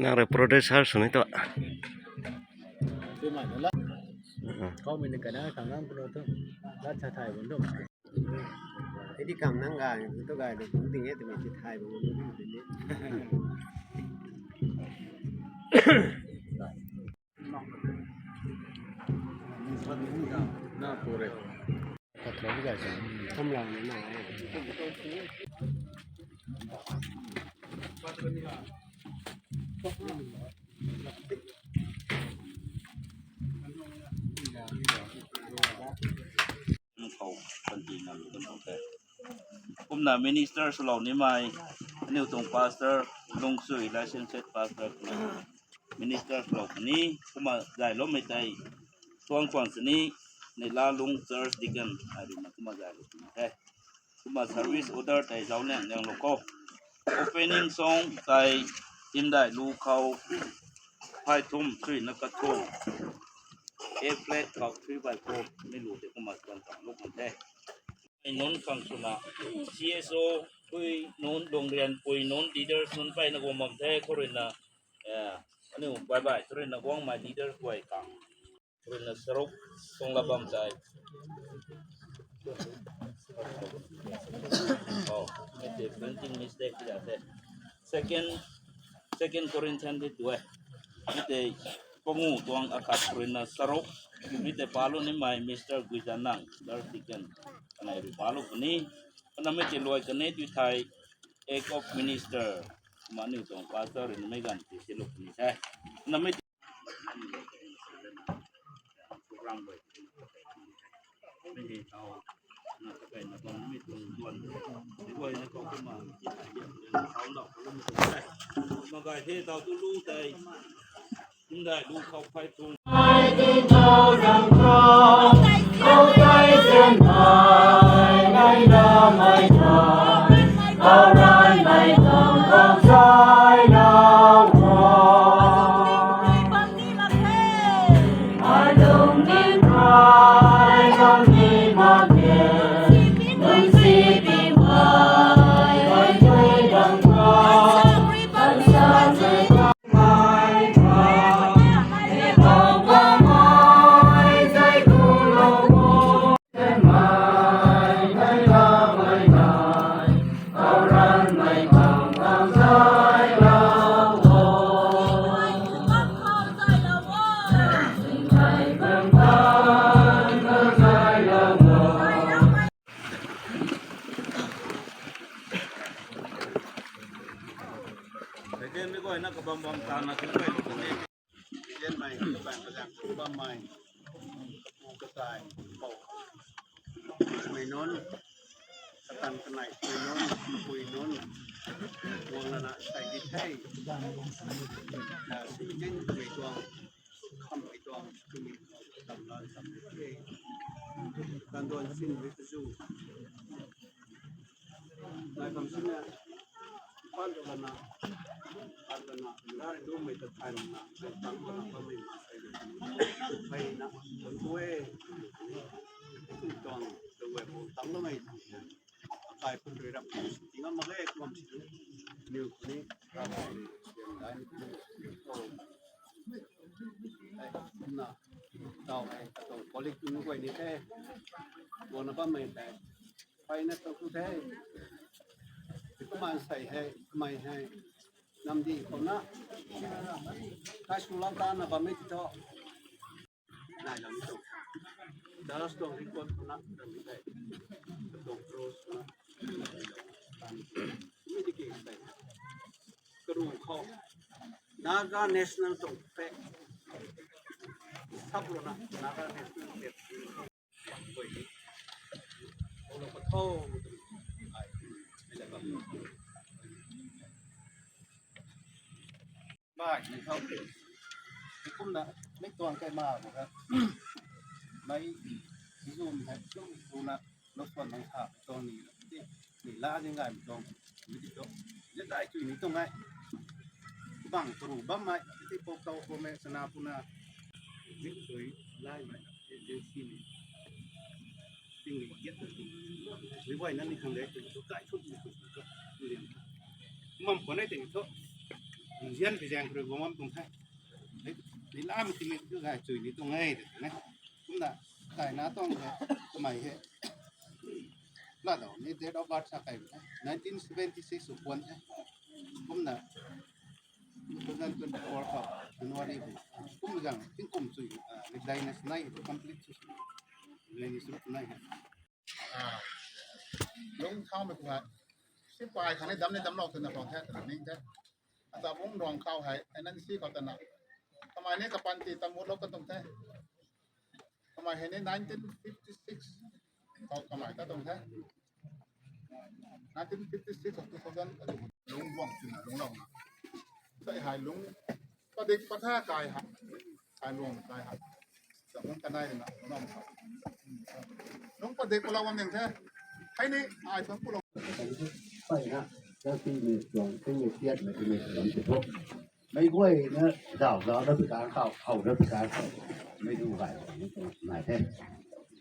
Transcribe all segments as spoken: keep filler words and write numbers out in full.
Nang rui producer sw ni tu. Kau mei ni kana kang nang kunu tu. Lat sa thai bun tu. Edi kam nang ga, tu ga, tu bung ting e, tu mei ti thai bun tu ni. Na pure. Kumna minister swlou nimei, aniu tuang pastor, Lungsui licensed pastor, minister swlou puni, kumna zayloumei tei, tuang kuang sini, Neihlalung church deacon, ai rui na kumna zaylou puni the. Kumna service order tei zauc liang liang lou khou. Opening song tei, Hymdaihlu khou, phay thum sui na kathu, A flat khou three by four, mi lu tei kumna tuang tuang lou kan the. Nunc khang swna, C S O, pui nunc, Lungrian pui nunc, leaders nunc peyna guang bam the, khou rui na, eh, aniu bye bye, khou rui na guangmei leaders guay khang. Khou rui na saruk, sung la bam tei. Oh, mi tei printing mistake ti da the. Second, Second Corinthians di tu e. Mi tei pangu tuang akhat khou rui na saruk. Mi tei palu nimei Mister Guizanang, Church Deacon. Kanei rui palu puni. Kana mi tei luai kanei tu thei Act of Minister. Kumna aniu tuang pastor rui na mei ganv ti siluk puni the. Kana mi Zenmei, kabaanc bazaeng khou bammei, kapu katai, pou, mei nunc, katan kanei pui nunc, pui nunc, guang lana sai di the. Na singtin mei tuang, khammei tuang, twmei tuang, tam lan tam di the. Kanduan sinmei kazu. Nai kam sina, pan tu lana, pan lana, nai dumei ta thay lana, tang lana, bammei ma sai di. Thay na, tang kue, tuang, tang kue, tang loumei. Akai pun rui rap, tingam mak ge, kuam si tu. Niw ni, rap. Na, tau hei, tau colleague nu guay ni the. Guangna bammei tei. Pai na tau tu the. Kumna sei hei, kamei hei. Namdi khou na. Kai su lam ta na bammei ti tho. Nai lam tu. Dallas tuang record na, lam ni tei. Tuang pros na. Mi di ki tei. Karung khou. Naga National tuang flag. Sap lou na, Naga National flag. Bai, ni thau. Ni kumna, ni tuang kai ma bo ha. Mai, ni zoom hai, zoom tu na, lo suan nang sa, tuang ni, ni la ni ngai tuang, ni ti tuang. Ni dai tu ni tuang ngai. Bang tu ru bam mai, ti po kau po me sana puna. Ni tu lai mai, ni si ni. Ting ni giat na ting. Ni wai na ni khang de, tu kai thu ni tu ka. Ni liang. Mam ko nai ting thu. Zian bi zian kru bo mam tung thai. Ni la mi ting ni tu gai chui ni tu ngai de ne. Kumna kai na tuang he, kamei he. La do ni date of birth sa kai. Nineteen seventy six u kuan he. Kumna two thousand twenty-four khou January bu. Kum zang, tingkum chui, ah, ridai na snai bu complete chui. Ridai na snai ha. Ah. Lung thau mei kung hai. Sipai khang ni dam ni dam lou twna khang the, twna ning the. Ata bung rong khou hei, N N C khou tana. Kamei ni kapan ti tam mut lou kan tung the. Kamei hei ni nineteen fifty six khou kamei ta tuang the. Nineteen fifty six khou two thousand lung guang twna lung lou na. Sai hei lung padik patha kai ha. Kai lung kai ha. Sa lung kanai na lung lou na. Lung padik ko lou wang ning the. Hei ni ai phang ku lou. Pai na, dak ti ni tuang, ti ni tiat na, ti ni tuang ti thok. Mei guay na, zau zau na pi kan khou, khou na pi kan khou. Mei du gay ni tuang nai the.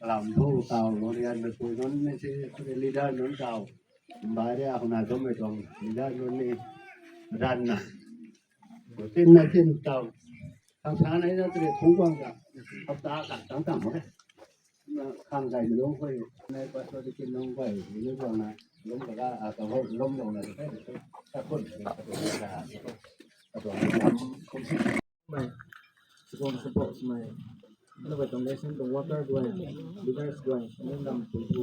Kalam thu tau, nunc rian mei pui nunc ni si, leader nunc tau. Mbai ria, huna dum mei tuang, leader nunc ni, ran na. Tin na tin tau. Khang sa na na tiri phung guang ka. Hapta ka tang tang ho. Na khang gai mi lung koi. Na pa so di kin lung koi. Ni guang na. Lung ka ga a ka ho lung lung na ka ka ka kun. Ka kun. Mei, sukong support mei. Ano bai tuang lesson tuang worker guay, leaders guay, ano nam tu tu.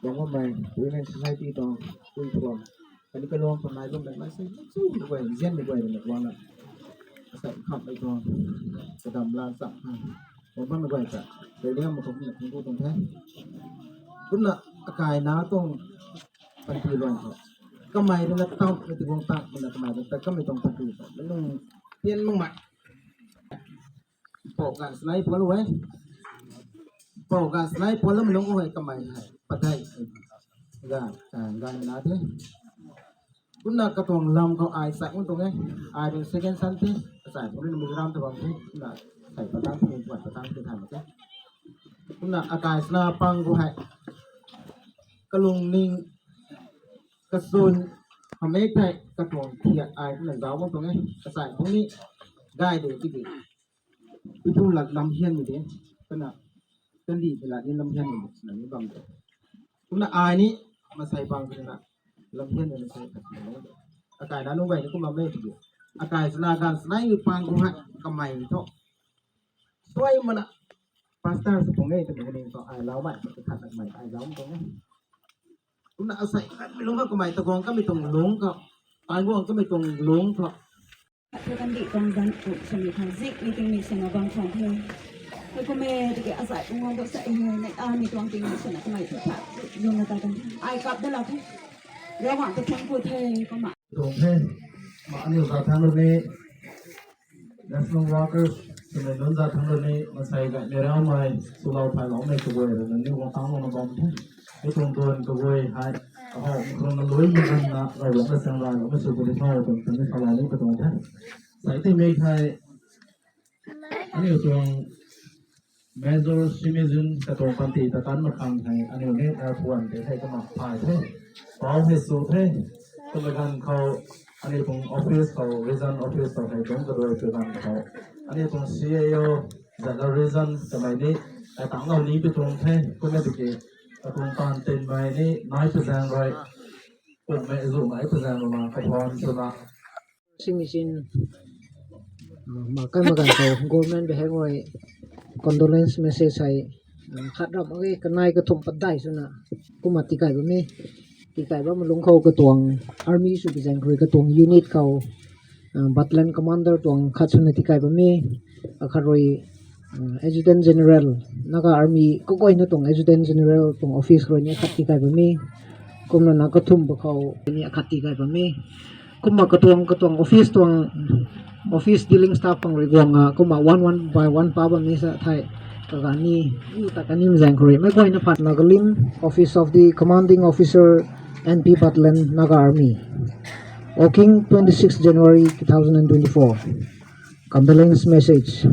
Tuang mei, women society tuang, tui tuang. Kani kaluang tuang nai lum bai mei sei, su ni guay, zian ni guay na guang na. Asai kham mei tuang, kadam lan chak ha. Tuang bam ni guay ta, dei liang ma tuang na tuang tu tuang the. Kumna akai na tuang panty luan thu. Kamei rui na tau, na ti guang tau, na kamei rui na tau, kamei tuang panty. Nung tian mung mei. Pou gan snai puan lou e. Pou gan snai puan lou mi lung e kamei hei. Patai. Gan, ah, gan na the. Kumna katuang lam khou ai sai un tuang e. Ai rui second son the. Sai puni na mi ram ta bam the. Kumna sai patang puni puan patang puni than the. Kumna akai sna pang khou hei. Kalung ning kasun hamei thei katuang thiak ai kumna zauc bam tuang e. Kasai puni gai de ti di. Ipu lat lam hian mi de. Kana, kandi phi lat ni lam hian mi de, sna ni bam de. Kumna ai ni, masai bang kumna, lam hian mi masai khat ni de. Akai na nung bai ni kum bam de ti de. Akai sna gan sna ni pang kum hai, kamei ni tho. Suai mana, pastor sa pung e, kami ni tho, ai lau mai, khat nak mai, ai lau tho. Kumna asai, kami lung ka kamei ta guang, kami tuang lung ka, ai guang, kami tuang lung tho. Thu kan di tuang zan ku sami khang zik ni ting mi sina bang khang the. Hei kum e, tiki asai kum wang tu sai he, nai a mi tuang ting mi sina kamei thu tha, yung na ta kan. Ai kap da la the. Ravang tu thang ku the, kumna. Tuang the, ma aniu za thang lu ni, national workers, sumei nunc za thang lu ni, masai ga ni rau mai, su lau phai lau mei kaguay rui na ni wang tang lou na bam the. Ni tuang tuan kaguay hei, kahou, mkhrun na lui mi ran na, rai lou na sang rai lou na su kuli thau tuang, tuang ni sa lau ni katuang the. Sai ti mei khai, aniu tuang Major Simizun katuang panty ta kan mak khang hei, aniu ni, ah, puan tei hei kamak phai the. Pau hei su the. Kumna ganv khou, Aniu tuang office khou, region office khou hei tuang kaduai program khou, aniu tuang C A O, Zala region kamei ni, ai tang nau ni pi tuang the, kumna tiki, atuang tan tin mei ni, nai pazang rui, kummei zu mei pazang rui ma, kaphan suna. Simi sin, uh, ma kan ma kan khou, government behek rui, condolence message hei, uh, khat ram age kanai kathumh pat dai suna, kumna tikai bam e. Tikai bam lungc khou katuang army sw pazang rui katuang unit khou, uh, battalion commander tuang khat swna tikai bam e. Akhat rui, uh, Adjutant General, Naga Army kaguayna tuang Adjutant General tuang office rui ni akhat tikai bam e. Kumna na kathumh ba khou ni akhat tikai bam e. Kumna katuang, katuang office tuang, office dealing staff pang rui guang a, kumna one, one by one pa bam ni sa thei, kaga ni, yu ta kani mzang khou rui, meic guayna phat Nagalim, Office of the Commanding Officer, N P Battalion, Naga Army. Woking, twenty-six January two thousand and twenty-four. Condolence message.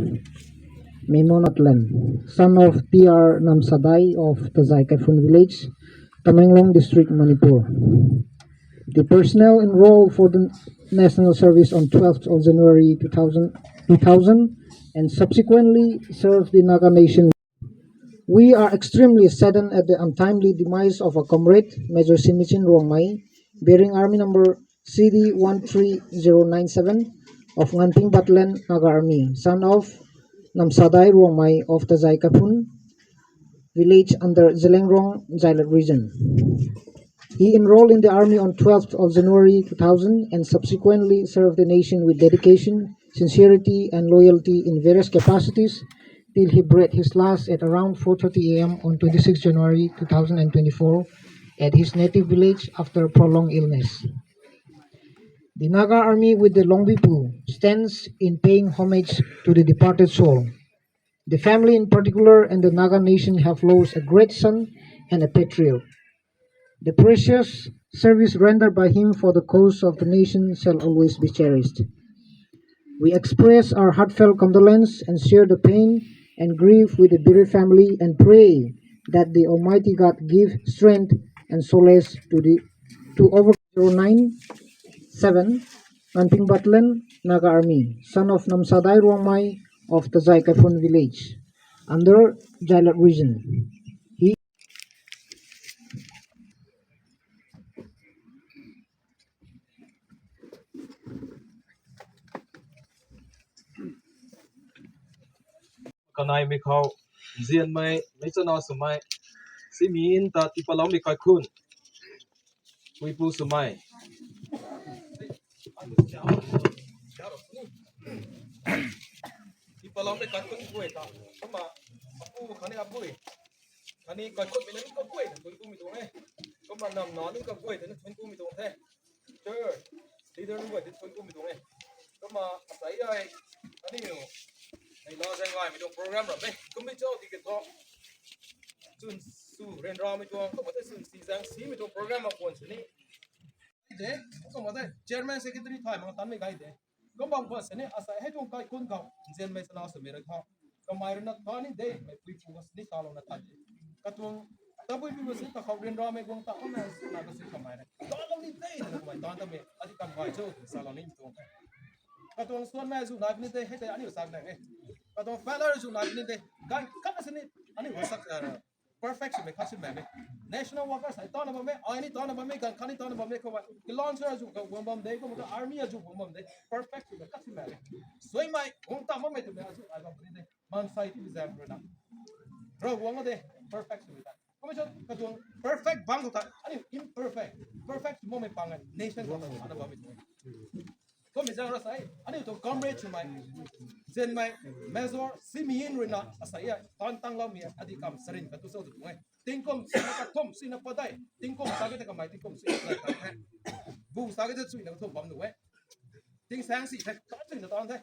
Memo Natlan, son of T R Namsadai of Tazai Kaphun Village, Tamenglong District, Manipur. The personnel enrolled for the national service on twelfth of January two thousand, two thousand and subsequently served the Naga nation. We are extremely saddened at the untimely demise of a comrade, Major Simichin Ruangmei, bearing army number C D one three zero nine seven of Nganping Battalion, Naga Army, son of Namsadai Ruangmei of Tazai Kaphun village under Zeliangrong, Zailat region. He enrolled in the army on twelfth of January two thousand and subsequently served the nation with dedication, sincerity, and loyalty in various capacities till he breathed his last at around four thirty A M on twenty-sixth January two thousand and twenty-four at his native village after prolonged illness. The Naga Army with the Longbipu stands in paying homage to the departed soul. The family in particular and the Naga nation have lost a great son and a patriot. The precious service rendered by him for the cause of the nation shall always be cherished. We express our heartfelt condolence and share the pain and grief with the bereaved family and pray that the Almighty God give strength and solace to the, to over zero nine seven, Nganping Battalion, Naga Army, son of Namsadai Ruangmei of Tazai Kaphun village, under Zailat region. He Kanei mei khou, nzianmei, meic chana swmei, simi nta tipaloumei kaikhun, puipu swmei. Tipaloumei kaikhun guay ta, kumna, apu khatni apui, khatni kaikhunmei na ni kaguay ta thuanc kumei tuang e. Kumna namna ni kaguay ta ni thuanc kumei tuang the. Church leader nunc guay ti thuanc kumei tuang e. Kumna asei ai, aniu, nei la zaeng gaymei tuang program ram e. Kummei cho ti ke thu, chwn sw ryanramei tuang, kumna tei chwn si zaeng simei tuang program a kuan sini. De, kumna tei chairman secretary thay mak tanmei gay de. Kumna kuan sini asei hei tuang kaikhun khou nzianmei chana swmei rui tho. Kamei rui na tha ni de, meic pui pu sini talouna tha de. Katuang, tabui pi sini kakhou ryanramei guang ta kumna suna kasi kamei rui talou ni de, na kamei tan tamei, adi kam gay cho, salou ni tuang the. Katuang suanmei zu nai ni de, hei tei aniu sak nai e. Katuang failure zu nai ni de, ganv khat sini, aniu sak, perfect swmei khat swmei e. National workers hei tana bammei, ai ni tana bammei, ganv khat ni tana bammei khou, kilon sw zu ka guang bam de, kumna army a zu guang bam de, perfect swmei khat swmei e. Suaimei, guang ta bammei twmei a zu ai bam ni de, maansei ti zaeng rui na. Ravguangc de, perfect swmei ta. Kumna cho katuang perfect bang khou ta, aniu imperfect, perfect sw makmei pang e, nation khou ta ana bammei. Kummei zaeng rui sa e, aniu tuang comrade swmei, nzianmei, Major Simiyin rui na asei e, tan tangloumei, adi kam sarin katu cho tu tuang e. Tingkum sina kathumh sina padai, tingkum sa ke ta kamei tingkum sina padai ta the. Bu sa ke ta swna kathumh bam nu e. Tingsaeng si the, khat swna tan the.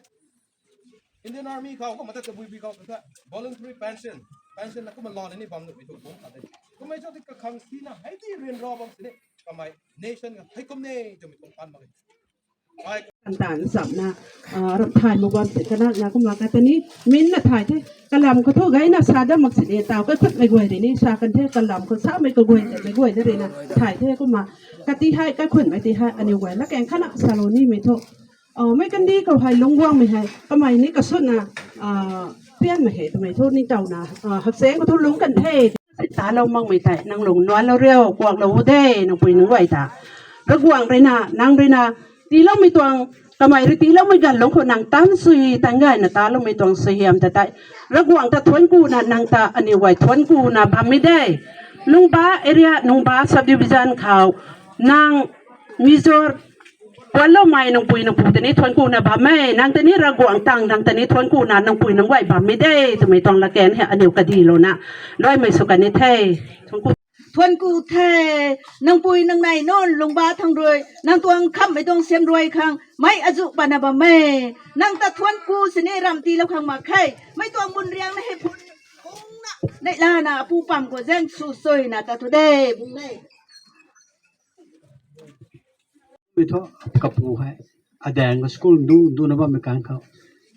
Indian Army khou, kumna ta tabui pi khou ta, voluntary pension, pension na kumna lana ni bam nuhmei tuang bum khat de. Kummei cho ti kakhang sina hei ti ryanra bam sini, kamei nation ka hei kum ne twmei tuang tan mak e. Kan tan samna, ah, ram thay mak bam se kanak na kumna ka tani, min na thay the, kalam khou thu gay na sa da mak si de, tau kaikhunmei guay de ni, sa kan the, kalam khou samei kaguay de, mei guay de na, thay the kumna, kati hei, kaikhunmei ti hei, aniu guay la keng khana salou nimei thu. Ah, mei kandih khou hei lungc guangmei hei, kamei ni kasutna, ah, pianmei hei, twmei thu ningtowna, ah, hakchaeng khou thu lungc kan the. Talou makmei tei, nang lung nuanlou riu, kuaklou de, nang pui nang guay ta. Ravguangc rui na, nang rui na, tiiloumei tuang, kamei rui tiiloumei ganv lungc khou nang tan sui, tan gayna taloumei tuang suaihiam ta tei. Ravguangc ta thuanc kuna, nang ta aniu guay thuanc kuna bammei de. Lungba area, Lungba subdivision khou, nang Mizo kuanloumei nang pui nang pu ta ni thuanc kuna bam e, nang ta ni Ravguangc tang, nang ta ni thuanc kuna nang pui nang guay bammei de, twmei tuang latkaeng hei aniu kadilouna, luaimei sw kan ni the. Thuanc ku. Thuanc ku the, nang pui nang nei nunc Lungba thang rui, nang tuang khamhmei tuang siam rui khang, mei azuh patna bam e, nang ta thuanc ku sini ram tiilou khang mak khe, mei tuang bun riang na hei phun, kungna, neihlana, apu pam khou zaeng sw suina ta thu de, bung de. Mi thu kapu hei, adaeng khou school du, duna bammei kan khou,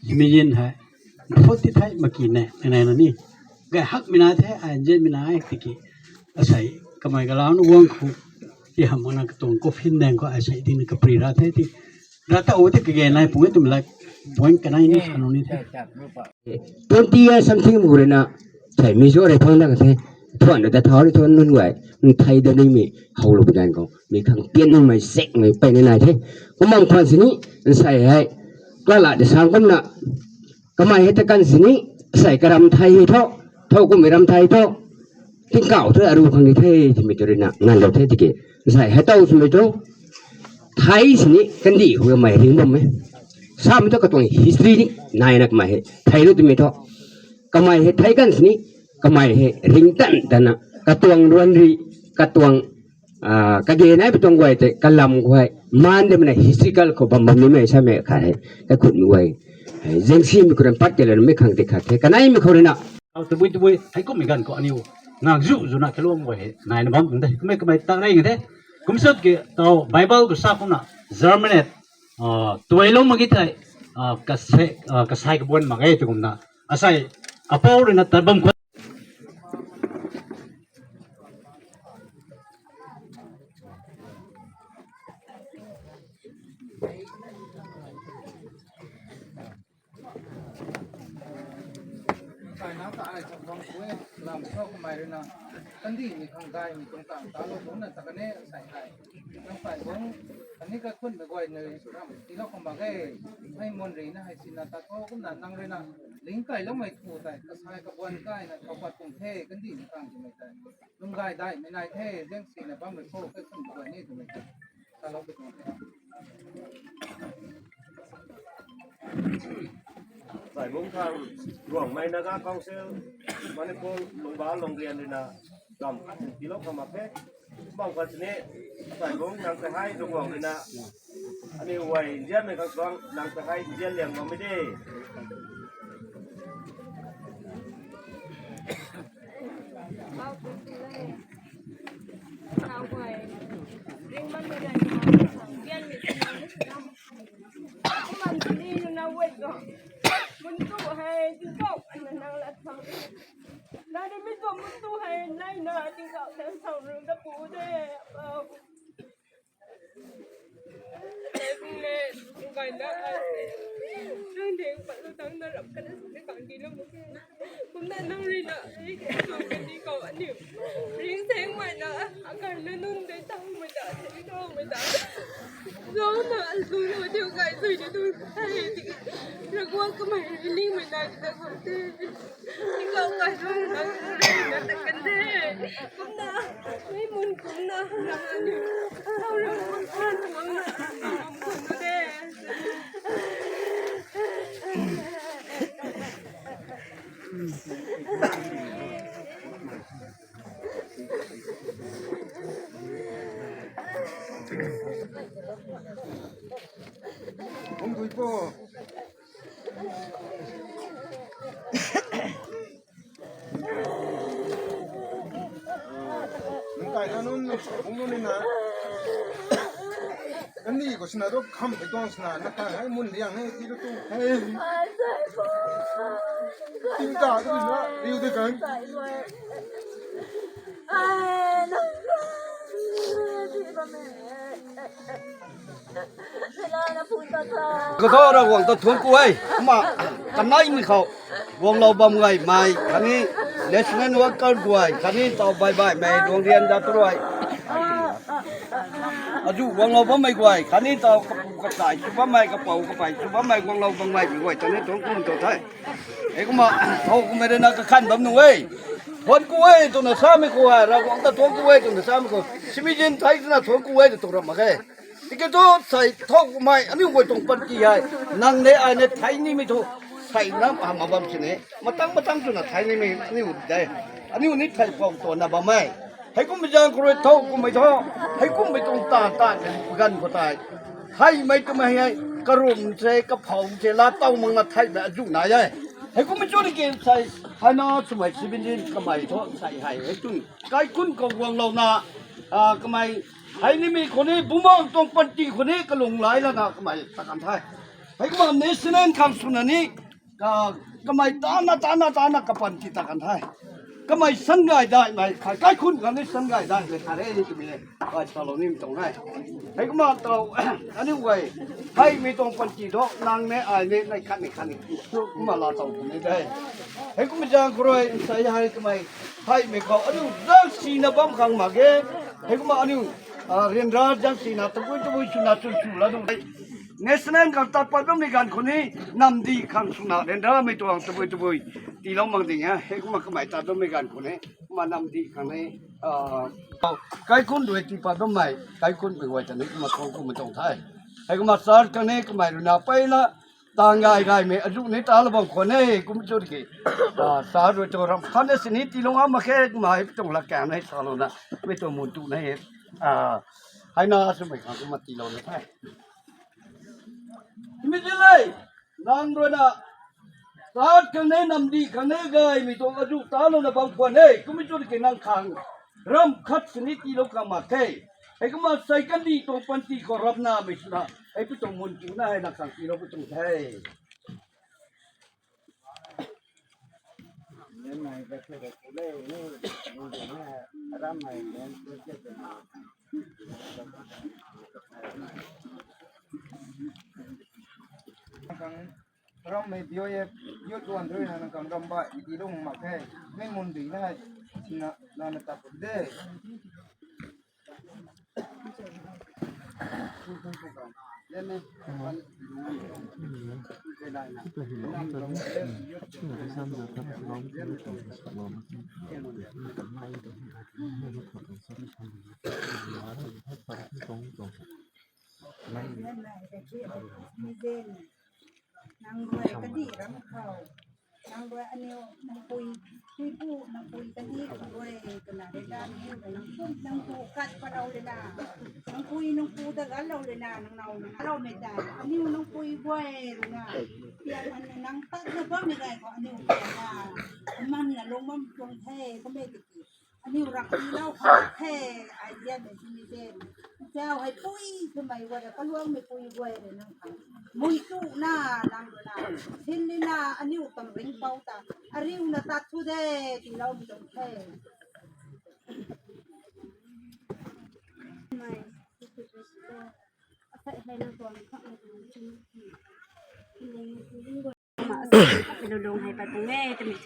himei yin hei, phut ti thei maki ne, nai na ni. Gay hakmei na the, ai nzianmei na e tiki. Asei, kamei galau na guang khou, ti ham na katuang coffin daeng khou, asei dina kapri ra the ti. Ra ta o ti kage nai pung e twmei la, point kanei ni, sanu ni the. Twenty years something mu rui na, thei Mizo rui thuan dang the, thuan rui ta thau rui thuan nunc guay, nthei da nimei, howlou pu ganv khou, mi khang pian nunmei, sekmei, pey ni nai the. Kumna khwan sini, nsei hei, kala de sang kumna, kamei hei ta kan sini, sei karam thei hei thu, thou kummei ram thei thu, tingkauh thu aru khang ni the, twmei tu rui na, nganlou the tiki. Nsei hei tow swmei thu, thei sini, kandih hu kamei ring bam e. Samei thu katuang history ni, nai na kamei hei, theilou twmei thu. Kamei hei thei kan sini, kamei hei ringtan tana, katuang ruan ri, katuang, ah, kage nai pi tuang guay tei, kalam guay, maan de mei na historical khou bam bam nimei samei khat hei, kaikhunmei guay. Hei, zengsimei khou ram pat ke lana mei khang ti khat the, kaneimei khou rui na. Au, tabui tabui, hei kummei ganv khou aniu, nang zu zu na kaluang guay hei, nai na bam de, kummei kamei ta rei nge the, kum sut ki tau Bible khou sa kumna, germinate, ah, tuailou mak ki thei, ah, kasei, ah, kasei kabuan mak e tw kumna, asei, apou rui na tat bam khou. Sai na ta ai cham bang kue, lam cho kamei rui na, kandihmei khang gaymei tuang tang talou bung na ta kane sai hei. Nang sai bung, kani kaikhunmei guay nui ram tiilou khang mak e, hei mun rui na hei sina ta tho kumna nang rui na, ling kailoumei thu tei, kasei kabuan kai na thau pat kum the, kandihmei khang twmei tei. Lung gay daihmei nai the, zaeng sina bammei khou kaikhunmei guay ni twmei tei. Salou pi tuang the. Sai bung khang, Ruangmei Naga Council, Manipur, Lungba Longrian rui na, gam khat tiilou khang mak the. Bam khat sini, sai bung nang ta hei, Ravguangc rui na, aniu guay nzianmei khang suang, nang ta hei nzian liang bammei de. Kumna nang rui na, kandih khou aniu ring sengmei na, akai na nunc dei tangmei ta, thei tangmei ta. Zauc na, azu na, diu gay zui na, tu thei tiki. Ravguangc kamei rui ningmei na, kita khou the. Tingkauh kai rui na, rui na, ta kan the. Kumna, mei mun kumna, nang aniu. Tau rui na, kumna, kumna, kumna the. Hung dui po. Nung kai na nunc, hung nunc ni na. Kani khou sina tu kham pei tuang sina na kang hei mun liang hei ti tu tu hei. Ting ta tu na riu de kan. Kathau Ravguangc ta thuanc ku e. Kumna kaneimei khou guanglou bam gaymei khatni national worker guay khatni tau baihbaihmei luang rian dat rui azuh guanglou bammei guay khatni tau kapu kachai sw bammei, kapou kapei sw bammei guanglou bam gaymei guay ta ni thuanc ku tu the. Heikumna thow kumhmei rui na kakhan bam nuh e. Thuanc ku e twna samei khou hei, Ravguangc ta thuanc ku e twna samei khou simizin thei twna thuanc ku e tw tu ram mak khe. Tiki thu sei thow kumhmei aniu guay tuang panty hei nang ne ai ne thei nimei thu sei na hamh mak bam sini. Matang matang twna thei nimei aniu de. Aniu ni thei pau tuanna bam e. Heikumhmei zaeng khou rui thow kumhmei thu, heikumhmei tuang taanv taanv ganv khou tei theimei twmei hei karum se, kaphou se, laa tow makna theimei azuh nai e. Heikumhmei chu ni ki sei, hei na swmei simizin kamei thu sei hei hei tun kaikhunc khou guanglouna, kamei hei nimei khou ni bumaeng tuang panty khou ni kalung lai lana kamei ta kan the. Heikumna national khang swna ni kamei tana tana tana kapanty ta kan the. Kamei sangay daihmei khat, kaikhunc khang ni sangay daihmei khat e twmei e. Ai salou nimei tuang e. Heikumna tau aniu guay theimei tuang panty thu nang ne ai ne nai khatni khatni kumna laa tow puni de. Heikumhmei zaeng khou rui sei hei kamei theimei khou aniu zangsina bam khang mak ge. Heikumna aniu ryanra zangsina tabui tabui swna chwn sw la dung e. National khang tat pat bammei ganv khou ni namdih khang swna ryanramei tuang tabui tabui tiilou mak ding e. Heikumna kamei tat bammei ganv khou ni kumna namdih khang ni kaikhunc rui tii pat bammei kaikhunc guay ta ni kumna thuanc kumhmei tuang the. Heikumna church khang ni kamei rui na peyna tang gay gaymei azuh ni ta la bam khwan e. Kum chu ki church rui tu ram khat na sini tiilou ngam mak khe. Kumna hei tuang latkaeng hei salouna mei tuang mun tu na hei na swmei khang kumna tiilou ni the. Mi ti le, nang rui na church khang ni namdih khang ni gaymei tuang azuh talouna bam khwan e. Kum chu ki nang khang ram khat sini tiilou khang mak khe. Heikumna sei kandih tuang panty khou rapnamei swna hei pi tuang mun tu na hei nang khang tiilou pi tuang the. Rammei B O F youth tuan rui na nang khang ram baih tiilou mak khe. Mei mun dui na hei sina lana tat pat de. Nang rui kadih ram khou nang rui aniu nang pui, pui pu nang pui kadih khou rui twna rui ta aniu rui nang pu nang pu kat palou lena, nang pui nang pu ta ganlou lena, nang nau nang loumei ta aniu nang pui guay rui na pian an nang tat na bammei gay khou aniu pian na aman na lung bam tuang the. Kummei tiki aniu rak tiilou khang the. Ai zianmei sini de, zau hei pui twmei guay rui kaluangmei pui guay rui nang khang mui tu na, nang rui na sin lena aniu tam ringpou ta ariuna tat thu de tiiloumei tuang the. Lulung hei pat tuang e twmei.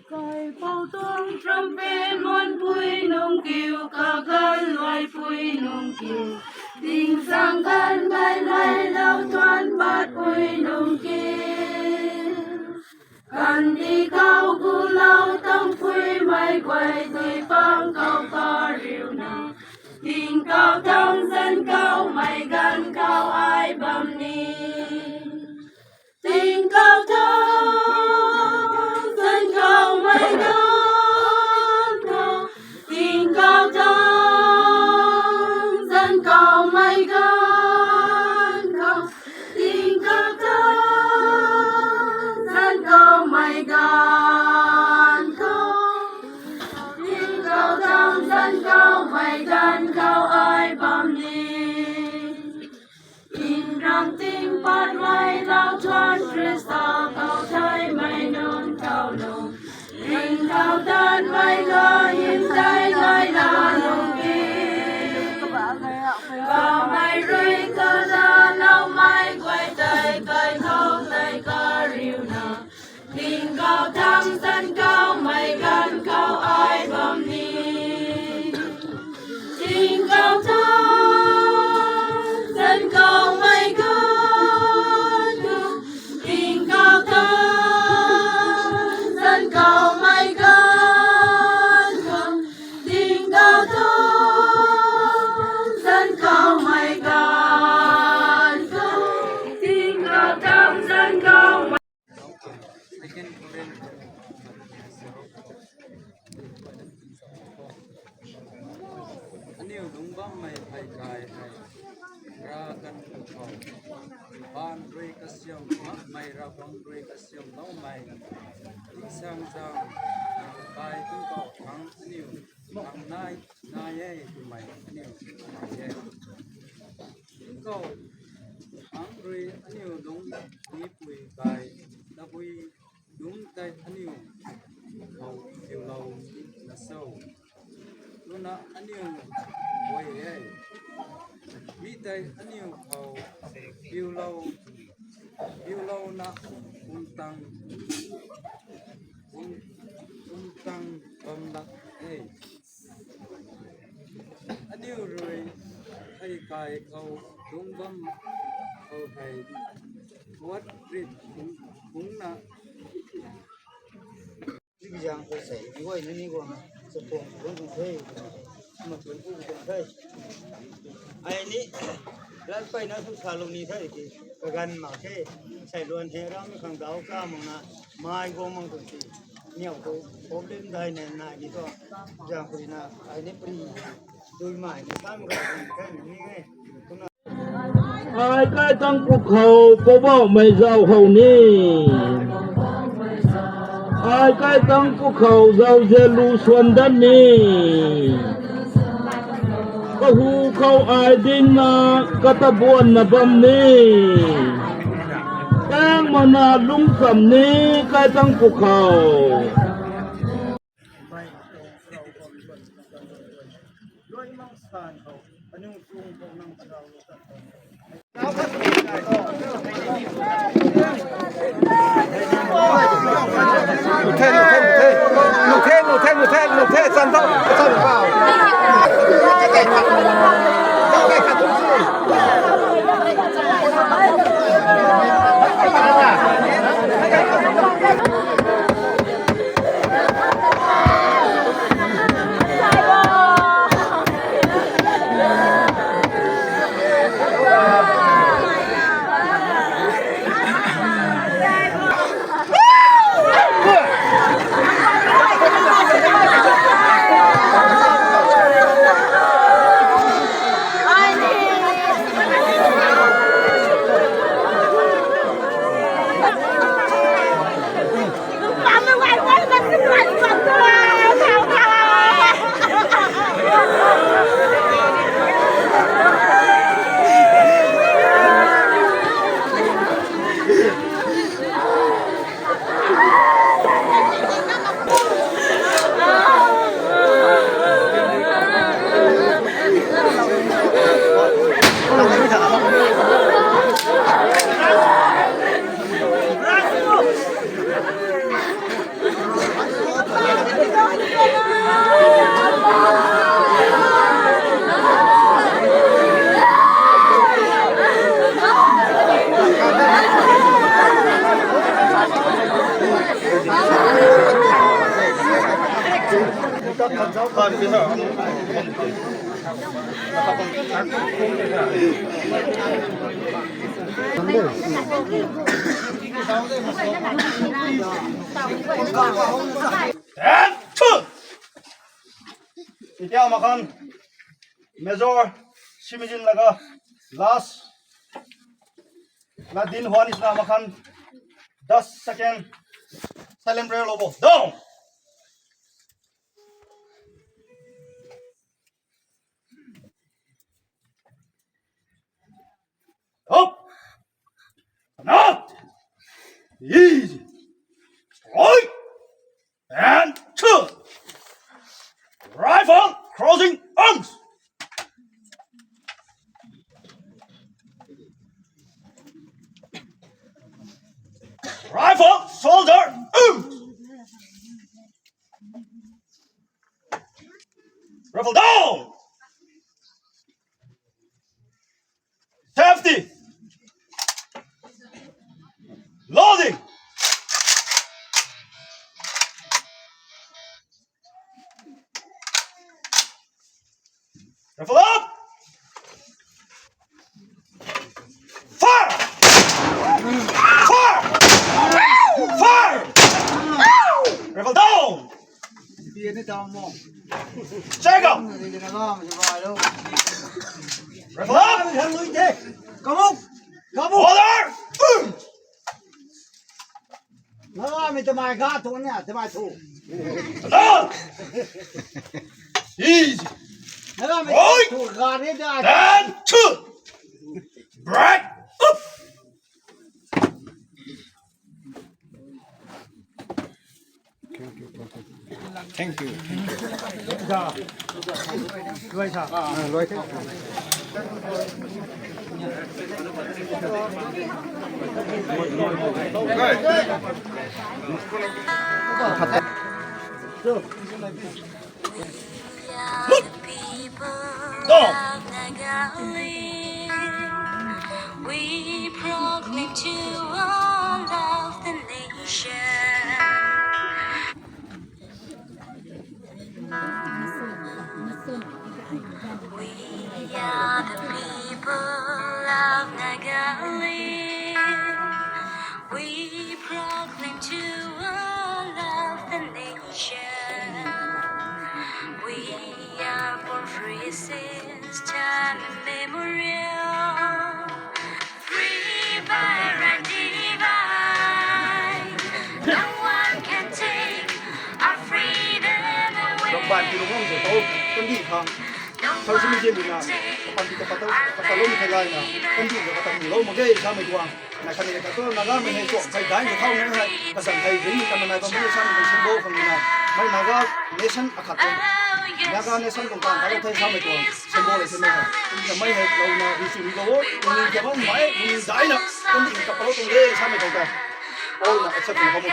Kaipouc tuang trumpet muanpui nung kiu, kaganv luaipui nung kiu, tingsaeng ganv mei mei lou tuan matpui nung kiu. Kandih khou gulou tangpuimei guay tei pang khou kariuna, tingkauh tang zanc khou mei ganv khou ai bam ni. Ting Zan kaumei ganv khou, tingkauh tang zan kaumei ganv khou, tingkauh tang zan kaumei ganv khou, tingkauh tang zan kaumei ganv khou ai bam ni. Nram ting patmei lau thuan Khrista khou theimei nunc khou nung, ringcthau danmei khou hym tei nai la nung ki. Kamei rui kadaanloumei guay tei kaikhou tei kariuna, tingkauh tang zan kaumei ganv khou ai bam ni. Tingkauh tang zan kaumei ganv khou, tingkauh tang zan kaumei ganv khou, tingkauh tang zan kaumei ganv khou, tingkauh tang zan kaumei Second Corinthians. Aniu lungc bammei hei kai hei, Ravguangc khou, baanv rui kasiam makmei, Ravguangc rui kasiamloumei, tingsaengzaeng kai tingkauh thangc aniu thangc nai nai e twmei aniu nai e. Tingkauh thangc rui aniu lungc mipui kai tabui dungc tei aniu khou piulou na cho? Twna aniu guay e. Mi tei aniu khou piulou, piulouna pumtan, pum, pumtan bam lak e. Aniu rui hei kai khou dungc bam khou hei, what rit phungna, ni zaeng khou sei, ni guay na ni guang, chaphang guang tuang the, ma tuang pu tuang the. Ai ni, lat peyna thu salou ni the ki, kaganv mak khe, sei luan hei ram khang dau ka makna, mai guang mak tuang si, niw khou problem dai na nai ni thu, zaeng khou na, ai ni pri, duimei ni sam ga, kan ni e, kumna Ai kai tang pwkhou Poubauhmei zauc how ni. Ai kai tang pwkhou zauzian lu suan dat ni. Kahu khou ai dingna kata buanna bam ni. Tang mana lungcham ni kai tang pwkhou. And two. Itiaw makhan Major Simijin laga last la din huan isna makhan das second silent prayer lobo. Down. Up. Not. Easy. Strike. And two. Rifle crossing arms. Rifle shoulder arms. Rifle down. Safety. Loading. Rifle up. Fire. Fire. Fire. Rifle down. Check out. Rifle up. Come on. Come on. Order. Nala mi tamai ga tu nia, tamai tu. Easy. Nala mi tu ga ni da. And two. Break. Up. Thank you. Thank you. We are the people of Nagaland. We proclaim to all of the nation. We are the people of Nagaland. We proclaim to all of the nation. We are born free since time immemorial. Free by right divine. No one can take our freedom away. Ban ki lungmang se tau, kandih khang. Thau simi jen dina, kapan ki kapatau, kapalou mi thei lai na, kandih ka katam lou mak ge, samei tuang. Na kani ka tu, Nagamei hei tuang, hei dai ni thau nai hei, kazan hei ring ni kan nai bam mei samei tuang symbol khang dina. Mei Naga nation akhat tuang. Naga nation tuang kan, ka thei samei tuang. Symbol hei se mei hei. Kumna mei hei lou na, ri sw ni lou o, ri ni kia bam mei, ri ni dai na, kandih kapalou tuang de, samei tuang ta. All na accept na kamu.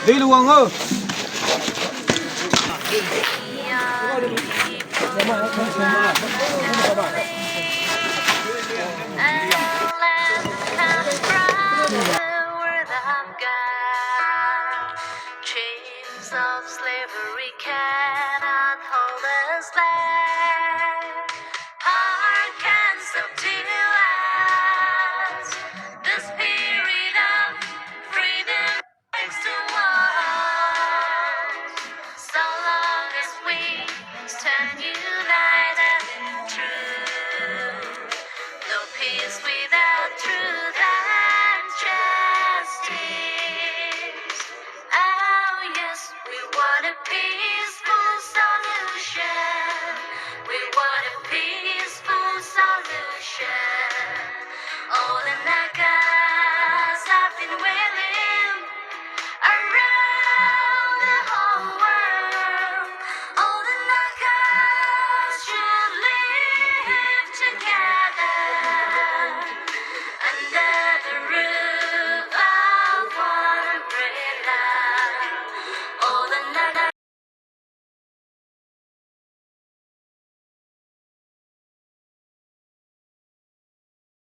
Dui luang o. Dreams of slavery can